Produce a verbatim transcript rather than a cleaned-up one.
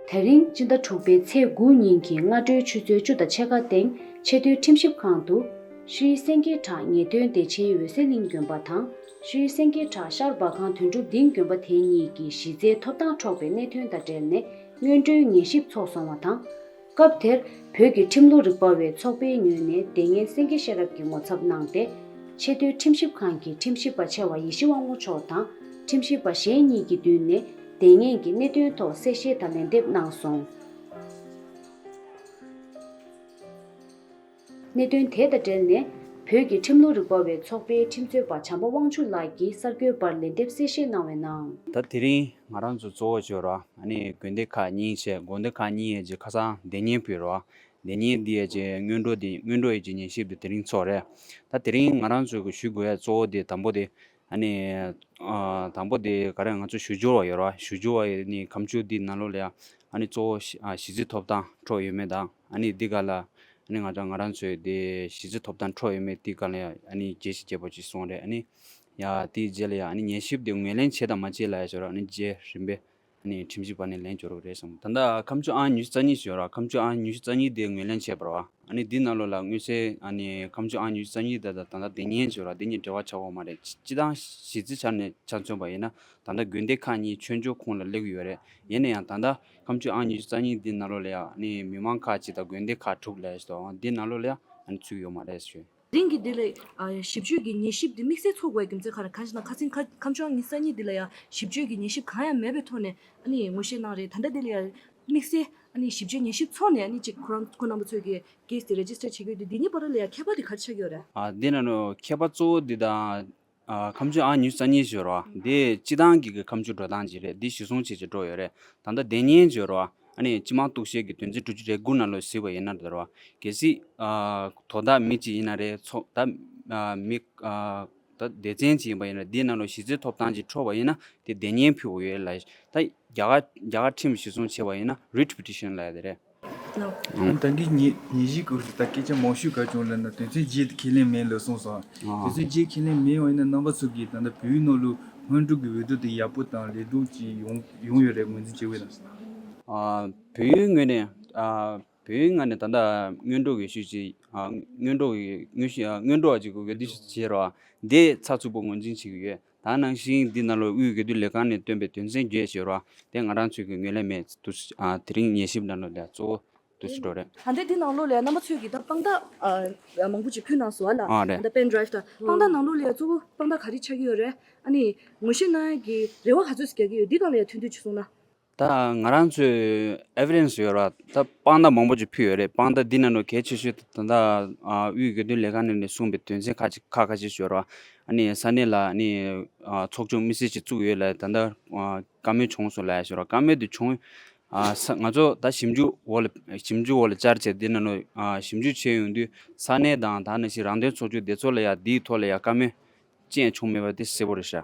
དེ་རིང་སྤྱི་ཟླ་དྲུག་པའི་ཚེས་དགུ་ཉིན་གྱི་སྔ་དྲོའི་ཆུ་ཚོད་བཅུ་དང་ཕྱེད་ཀ་སྟེང་ཆེས་མཐོའི་ཁྲིམས་ཞིབ་ཁང་དུ། ཤྲི་སེང་གེ་བྲག་ངེས་དོན་བདེ་ཆེན་འོད་གསལ་གླིང་དགོན་པ་དང་། ཤྲི་སེང་གེ་བྲག་ཤར་བ་ཁང་དོན་གྲུབ་ལྡིང་དགོན་པ་དེ་གཉིས་ཀྱི་གཞི་རྩའི་ཐོབ་ཐང་འཕྲོག་པའི་གནད་དོན་དང་འབྲེལ་ནས་སྔོན་འགྲོའི་ཉན་ཞིབ་ཚོགས་སོང་བ་དང་། སྐབས་དེར་བོད་ཀྱི་ཁྲིམས་ལུགས་རིག་པ་བའི་ཚོགས་པའི་ངོས་ནས་སྡེ་ངན་སེང་གེ་ཤེས་རབ་ཀྱིས་ངོ་ཚབ་གནང་སྟེ། ཆེས་མཐོའི་ཁྲིམས་ཞིབ་ཁང་གི་ཁྲིམས་ཞིབ་པ་ཆེ་བ་ཡེ་ཤེས་དབང་མོ་མཆོག་དང་ཁྲིམས་ཞིབ་པ་གཞན་གཉིས་ཀྱི་མདུན་ནས་སྡེ་ངན་གྱི་གནད་དོན་ཐོག་གསལ་བཤད་དང་ལན་འདེབས་གནང་སོང་། གནད་དོན་དེ་དང་འབྲེལ་ནས། བོད་ཀྱི་ཁྲིམས་ལུགས་རིག་པ་བའི་ཚོགས་པའི་ཁྲིམས་རྩོད་པ་བྱམས་པ་དབང་ཕྱུག་ལགས་ཀྱིས་གསར་འགོད་པར་ལན་འདེབས་གསལ་བཤད་གནང་བའི་ནང་། ད་དེ་རིང་ང་རང་ཚོ་གཙོ་བོ་བྱས་ར་ཨ་ནི་དགོན་སྡེ་ཁག་གཉིས་བྱས། དགོན་སྡེ་ཁག་གཉིས་ཡས་ཀྱི་ཁ་སང་སྡེ་ཉེན་ཕུད་ར། སྡེ་ཉེན་འདི་ཡས་ཀྱི་སྔོན་འགྲོ་འདི་སྔོན་འགྲོ་ཡས་ཀྱི་ཉན་ཞིབ་འདི་དེ་རིང་ཚོགས་རེད། ད་དེ་རིང་ང་རང་ཚོ་གི་ཞུ་དགོས་ཡས་གཙོ་བོ་འདི་དང་པོ་འདི། ཨ་ནི། ཨ་དང་པོ་དེ་ག་རེ་ང་ཚོ་ཞུ་སྦྱོར་བ་ཡོད་ར། ཞུ་སྦྱོར་བ་ཡི་ནི་ཁ་མཆུ་འདི་ནང་ལོགས་ལ་ཡ་ཨ་ནི་གཙོ་བོ་ཞི་ཨ་ཞི་རྩའི་ཐོབ་ཐང་འཕྲོག་ཡོད་མེད་དང་། ཨ་ནི་འདི་ག་ལ་ཨ་ནི་ང་ཚོ་ང་རང་ཚོའི་དེ་ཞི་རྩའི་ཐོབ་ཐང་འཕྲོག་ཡོད་མེད་འདི་ག་ལ་ཡ་ཨ་ནི་རྒྱས་ཤིང་རྒྱས་པོ་ཅིག་གསུངས་རེད། ཨ་ནི་ཡ་དེའི་རྗེས་ལ་ཡ་ཨ་ནི་ཉན་ཞིབ་དེ་ངོས་ལེན་བྱས་དང་མ་བྱས་ལ་ཡ་ཞོར་ཨ་ནི་རྗེས་རིམ་པས། ཨ་ནི་ཁྲིམས་ཞིབ་པ་ནས་ལན་འབྱོར་བ་རེད་བསམ། ད་ལྟ་ཁ་མཆུ་ཨང་ཉི་ཤུ་རྩ་གཉིས་ཞིག་ཡོད་ར། ཁ་མཆུ་ཨང་ཉི་ཤུ་རྩ་གཉིས་དེ་ངོས་ལེན་བྱས་པ་རེད་བ། ཨ་ནི་འདི་ནང་ལོགས་ལ་དངོས་གསལ་ཨ་ནི་ཁ་མཆུ་ཨང་ཉི་ཤུ་རྩ་གཉིས་དེ་དང་ད་ལྟ་སྡེ་ཉེན་ཞིག་ཡོད་ར། འདི་གཉིས་འབྲེལ་བ་ཆགས་ཡོད་མ་རེད། སྤྱི་བཏང་གཞི་རྩའི་ཆ་ནས་ཆ་མཚོན་པ་ཡིན་ན་ད་ལྟ་དགོན་སྡེ་ཁག་གཉིས་ཆོས་འབྱོར་ཁོངས་ལ་སླེབས་ཀྱི་ཡོད་རེད། ཡིན་ན་ཡང་ད་ལྟ་ཁ་མཆུ་ཨང་ཉི་ཤུ་རྩ་གཉིས་འདི་ནང་ལོགས་ལ་ཡ་ཨ་ནི་མི་མང་ཁག་ཅིག་དང་དགོན་སྡེ་ཁག་དྲུག་ལ་ཡ་ཞིག་འདི་ནང་ལོགས་ལ་ཡ་ཨ་ནི་ཚུད་ཡོད་མ་རེད་ཞུ། དེང་གི་འདི་ལ་ཨ་ཞིབ་དཔྱོད་ཀྱི་ཉན་ཞིབ་འདི་དམིགས་བསལ་ཚོགས་དགོས་རྒྱུ་མཚན་ག་རེ། གང་ཞེ་ན་ཁ་སང་ཁ་ཁ་མཆུ་ཨང་ཉི་ཤུ་རྩ་གཉིས་འདི་ལ་ཡང་ཞིབ་དཔྱོད་ཀྱི་ཉན་ཞིབ་གང་ཡང་མེད་པའི་ཐོག་ནས་ཨ་ནི་ངོ་ཤེས་གནང་རེད། ད་ལྟ་འདི་ལ་ཡང་དམིགས་བསལ་ཨ་ནི་ཞིབ་དཔྱོད་ཉན་ཞིབ་ཚོགས་ནས་ཨ་ནི་ཅིག་ཁོ་རང་ཁོ་རྣམ་པ་ཚོས་ཀྱི་ཀེ་སི་དེ་རེ་ཇི་སི་ཊར་བྱེད་ཀྱི་ཡོད་དུས་འདི་གཉིས་བར་ལ་ཡང་ཁྱད་པར་དེ་ག་རེ་ཆགས་ཀྱི་ཡོད་རེད། ཨ་འདི་ན་ནོ་ཁྱད་པར་གཙོ་བོ་འདི་དང་། ཨ་ཁ་མཆུ་ཨང་ཉི་ཤུ་རྩ་གཉིས་ཞིག་ཡོད་རེད་བ། འདི་སྤྱི་བཏང་གི་གི་ཁ་མཆུ་འགྲོ་སྟངས་ཅིག་རེད། འདི་གཞི་བཟུང་བྱས་ཅིག་འགྲོ་ཡོད་རེད། ད་ལྟ་སྡེ་ཉེན་ཅིག་ཡོད་རེད་བ། ཨ་ནི་སྤྱི་དམངས་གཏུག་བཤེར་གྱི་དོན་ཚན་དྲུག་ཅུ་རེ་དགུ་ནང་ལོགས་གཟིགས་པ་ཡིན་ན་རེད་བ། གལ་སྲིད་ཨ་དོ་བདག་མི་གཅིག་ཡིན་ན་རེད། ཚོགས་ད་ཨ་མི་ཨ་ད་སྡེ་ཚན་གཅིག་ཡིན་པ་ཡིན་ན་འདིའི་ནང་ལོགས་གཞི་རྩའི་ཐོབ་ཐང་ཅིག་འཕྲོག་པ་ཡིན་ན་དེ་སྡེ་ཉེན་ཕུལ་དགོས་ཡོད་ལ། ད་རྒྱ་གར་རྒྱ་གར་ཁྲིམས་གཞི་བཟུང་བྱས་པ་ཡིན་ན་རིཊ་པི་ཊི་ཤན་ལབ་ཡ་དེ་རེད། ད་གིན་ཉེ་ཉེ་གཞིའི་སྐོར་དུ་ད་སྐད་ཆ་མང་ཤོས་ག་བྱུང་ལབ་ན་དོན་ཚན་བརྒྱད་དེ་ཁས་ལེན་མེད་ལབ་གསུངས་སོང་། ཨ། དོན་ཚན་བརྒྱད་ཁས་ལེན་མེད་པ་ཡིན་ན་རྣམ་པ་ཚོ་གིས་ད་ལྟ་བོད་ཡིག་ནང་ལོགས་སྔོན་འགྲོ་གི་འོས་བསྡུ་དེ་ཡག་པོ་དང་ལེགས་གྲུབ་ཅིག་ཡོང་ཡོང་ཡོད་རེད་ངོས་འཛིན་བྱེད་འོས་དང་། ཨ། བོད་ཡིག་ངོས་ནས་ཨ། བོད་ཡིག་ངོས་ནས་ད་ལྟ་སྔོན་འགྲོ་གི་ཤུལ་ཅིག་ཨ། སྔོན་འགྲོ་གི་དངོས་གཞི་ཨ། སྔོན་འགྲོ་བ་ཅིག་གི་འོས་བསྡུ་ཞིག་བྱེད་རོགས་ཨ། དེ་ཚགས་ཚུད་པོ་ངོས་འཛིན་བྱེད་ཀྱི་ཡོད། ད་ནང་བཞིན་འདི་ནང་ལོགས་དབུས་འོས་བསྡུ་ལས་ཁང་ནས་བཏོན་པའི་དོན་ཚན་བརྒྱད་ཞེས་རོ། དེ་ང་རང་ཚོས་ཀྱི་ངོས་ལེན་མེད་དུ་ཨ། དེ་རིང་ཉན་ཞིབ་ནང་ལོགས་ལ་གཙོ་བོ་དུ་སུ་འགྲོ་རེད། ད་ལྟའི་འདི་ནང་ལོགས་ལ་རྣམ་པ་ཚོས་ཀྱི་ད་དཔང་རྟགས་ཨ། མང་པོ་ཅིག་ཕུལ་གནང་སོང་བ་ལ། ཨ་རེད། ད་པེན་ཌ་རའིབ་དང་དཔང་རྟགས་ནང་ལོགས་ལ་གཙོ་བོ་དཔང་རྟགས་ག་རེ་ཆགས་ཀྱི་ཡོད་རེད། ཨ་ནི་ངོ་ཤེས་གནང་ཡག་གི་རེ་བ་ག་ཚོད་ཅིག་རྒྱག་གི་ཡོད། འདི་སྒང་ལ་ཡང་ཐུང་ཐུང་ཅིག་གསུངས་ན། ད་ང་རང་ཚོའི་ཨེ་བི་ཌེན་སི་ཡོད་ར། ད་དཔང་རྟགས་མང་པོ་ཅིག་ཕུལ་ཡོད་རེད། དཔང་རྟགས་འདི་ནང་ལོགས་གལ་ཆེ་ཤོས་ད་ལྟ་ཨ། དབུས་འོས་བསྡུ་ལས་ཁང་ནས་ནས་གསུངས་པའི་དོན་ཚན་ཁ་ཅིག་ཁ་ཁ་ཤས་ཤིག་ཡོད་ར། ཨ་ནི་ས་གནས་ལ་ཨ་ནི་ཨ། ཚོགས་ཆུང་དམིགས་བསལ་ཅིག་བཙུགས་ཡོད་ལ་ད་ལྟ་ཨ། བཀའ་མོལ་བྱུང་སོང་ལབ་ཡ་ཤོད་ར། བཀའ་མོལ་དེ་བྱུང་ཨ། ས་ང་ཚོ་ད་ཞིབ་འཇུག་འོག་ལ་ཞིབ་འཇུག་འོག་ལ་བཅར་བྱས་འདི་ནང་ལོགས་ཨ། ཞིབ་འཇུག་བྱས་ཡོང་དུས་ས་གནས་དང་ད་ནང་བཞིན་རང་དོན་ཚོགས་ཆུང་དེ་ཚོ་ལ་ཡ་འདིའི་ཐོག་ལ་ཡ་བཀའ་མོལ་ཅི་ཡང་བྱུང་མེད་པ་དེ་གསལ་པོ་རེད་ཤག